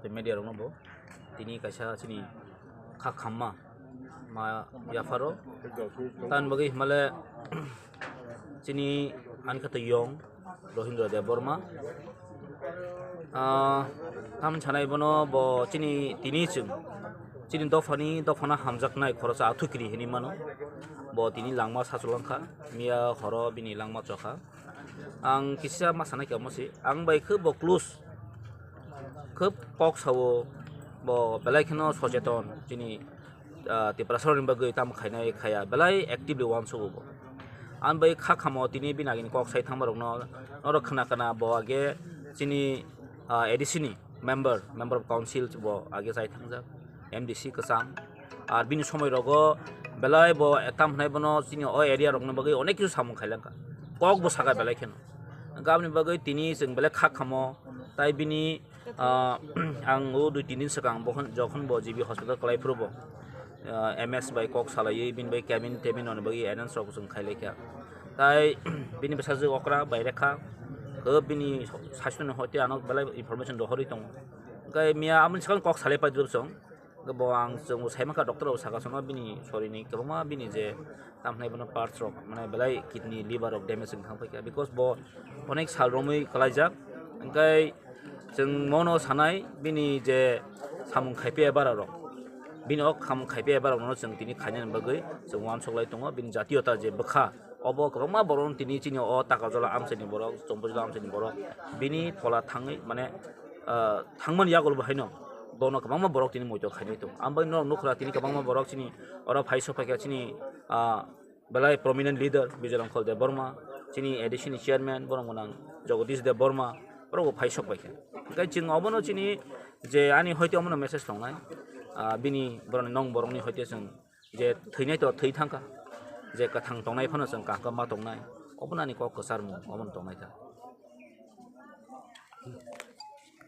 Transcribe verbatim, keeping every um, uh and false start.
Media rokno bo tini kaisa chini kha khamma ma yapharo. Tamni bagwi himale chini ani kha twi yong Rohindra Debbarma. Ah, tam sanai bono bo chini tini chwng chini dophani dophano hamjaknai khoroksa Athukiri hinwi mano. Bo tini langma sachulangkha, miya horo bini langma chokha. Ang kisa ma sanai kamo si, ang bai khe bo close, khe kok sao, bo belai kheno socheton chini ah, Tiprasarokni bagwi tamo khainai khaya, belai actively uansugo bo. Ani bai kha khamo tini bini agini kok sai thangmarokno norok khna khna bo age chini, ah, A D C ni member, member of council bo age chai thangjak, M D C kwcham. Ar bini somoi rogo belai bo tam hwnai bono chini o area rokni bagwi onek kisu samung khailangkha. Kok bo saka belai kheno. Gabni bagwi tini chwng belai kha khamo, tai bini Ah, ang o dui tin din swkang bokhon, jokhon bo G B hospital kwlai phuru bo, ah, M S bai kok salaiwi bini bai cabin tabin rokni bagwi arrange rok chwng khailai kha. Tai bini bwsajwk okra bai rwkha, khe bini sasthoni hoite ano belai information rohorwi tongo. Hwnkhe miya amoni swkang kok salai paidwp chwng. Bo ang chwng bo sai mankha, doctor rok saka chwngno bini sorini kwbangma bini je tamhnai bono parts rok, mane belai kidney, liver rok damage wng thang paikha, because bo onek sal romwi kwlaijak. Hwnkhe chwng mono sanai bini je samung khaipiya bara rok, bini o samung khaipiya bara rokno chwng tini khainani bagwi chwng uansuk lai tongo, bini jatiyota je bwkha. Obo kwbangma borok tini chini o Takarjala amchaini borok, Chompuijala amchaini borok bini phola thangwi mane, ah, thangmani yagulo bo haino bono kwbangma borok tini moito khainai tongo. Ang bai norok nukhwra tini kwbangma borok chini oro phai sok phaikha chini, ah, belai prominent leader Bijoy Rongkhol Debbarma, chini A D C ni chairman borok gwnang Jagadish Debbarma, borok bo phai sok paikha. Tei chwng obono chini je ani hoite omono message tongnai, ah, bini borokni nong borokni hoite chwng je thwinai to thwi thangkha, je kwthang tongnai phano chwng kaham ma tongnai, obono ani kok kwcharmung omono tongnai ta.